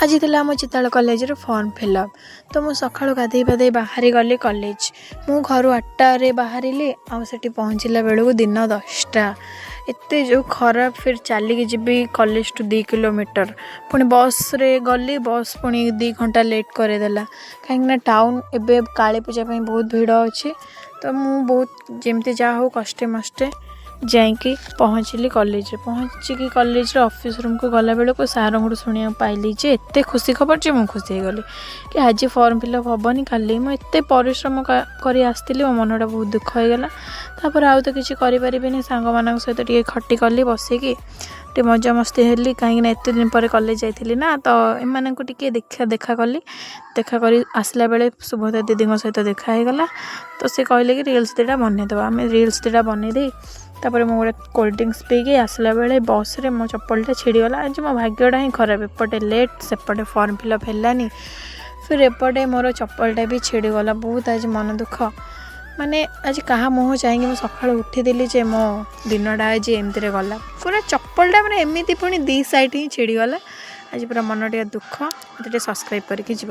ଆଜି ଥିଲା ଆମ ଚିତାଳ କଲେଜର ଫର୍ମ ଫିଲ୍ଅପ୍। ତ ମୁଁ ସକାଳୁ ଗାଧେଇ ପାଧେଇ ବାହାରି ଗଲି କଲେଜ। ମୁଁ ଘରୁ 8ଟାରେ ବାହାରିଲି ଆଉ ସେଠି ପହଞ୍ଚିଲା ବେଳକୁ ଦିନ 10ଟା। ଏତେ ଯେଉଁ ଖରା, ଫିର୍ ଚାଲିକି ଯିବି କଲେଜଠୁ 2 କିଲୋମିଟର। ପୁଣି ବସ୍ରେ ଗଲି, ବସ୍ ପୁଣି 2 ଘଣ୍ଟା ଲେଟ୍ କରିଦେଲା, କାହିଁକିନା ଟାଉନ୍ ଏବେ କାଳୀ ପୂଜା ପାଇଁ ବହୁତ ଭିଡ଼ ଅଛି। ତ ମୁଁ ବହୁତ ଯେମିତି ଯାହା ହଉ କଷ୍ଟେ ମଷ୍ଟେ ଯାଇକି ପହଞ୍ଚିଲି କଲେଜରେ। ପହଞ୍ଚିକି କଲେଜର ଅଫିସ୍ ରୁମ୍କୁ ଗଲାବେଳକୁ ସାର୍ଙ୍କଠୁ ଶୁଣିବାକୁ ପାଇଲି ଯେ, ଏତେ ଖୁସି ଖବର ଯେ ମୁଁ ଖୁସି ହେଇଗଲି କି ଆଜି ଫର୍ମ ଫିଲ୍ଅପ୍ ହେବନି, କାଲି। ମୁଁ ଏତେ ପରିଶ୍ରମ କରି ଆସିଥିଲି, ମୋ ମନଟା ବହୁତ ଦୁଃଖ ହେଇଗଲା। ତାପରେ ଆଉ ତ କିଛି କରିପାରିବିନି। ସାଙ୍ଗମାନଙ୍କ ସହିତ ଟିକେ ଖଟି କଲି, ବସିକି ଟିକେ ମଜାମସ୍ତି ହେଲି, କାହିଁକିନା ଏତେ ଦିନ ପରେ କଲେଜ ଯାଇଥିଲି ନା। ତ ଏମାନଙ୍କୁ ଟିକେ ଦେଖା ଦେଖା କଲି। ଦେଖା କରି ଆସିଲା ବେଳେ ସୁଭଦ୍ରା ଦିଦିଙ୍କ ସହିତ ଦେଖା ହେଇଗଲା। ତ ସେ କହିଲେ କି ରିଲ୍ସ ଦୁଇଟା ବନେଇଦେବା। ଆମେ ରିଲ୍ସ ଦୁଇଟା ବନେଇ ଦେଇ ତାପରେ ମୁଁ ଗୋଟେ କୋଲ୍ଡ ଡ୍ରିଙ୍କସ୍ ପିଇକି ଆସିଲା ବେଳେ ବସ୍ରେ ମୋ ଚପଲଟା ଛିଡ଼ିଗଲା। ଆଜି ମୋ ଭାଗ୍ୟଟା ହିଁ ଖରାପ। ଏପଟେ ଲେଟ୍, ସେପଟେ ଫର୍ମ ଫିଲ୍ଅପ୍ ହେଲାନି, ଫିର୍ ଏପଟେ ମୋର ଚପଲଟା ବି ଛିଡ଼ିଗଲା। ବହୁତ ଆଜି ମନ ଦୁଃଖ। ମାନେ ଆଜି କାହା ମୁହଁ ଚାହିଁକି ମୁଁ ସକାଳୁ ଉଠିଥିଲି ଯେ ମୋ ଦିନଟା ଆଜି ଏମିତିରେ ଗଲା। ପୁରା ଚପଲଟା ମାନେ ଏମିତି ପୁଣି ଦୁଇ ସାଇଡ଼୍ ହିଁ ଛିଡ଼ିଗଲା। ଆଜି ପୁରା ମନ ଟିକେ ଦୁଃଖ। ମୋତେ ଟିକେ ସବସ୍କ୍ରାଇବ୍ କରିକି ଯିବ।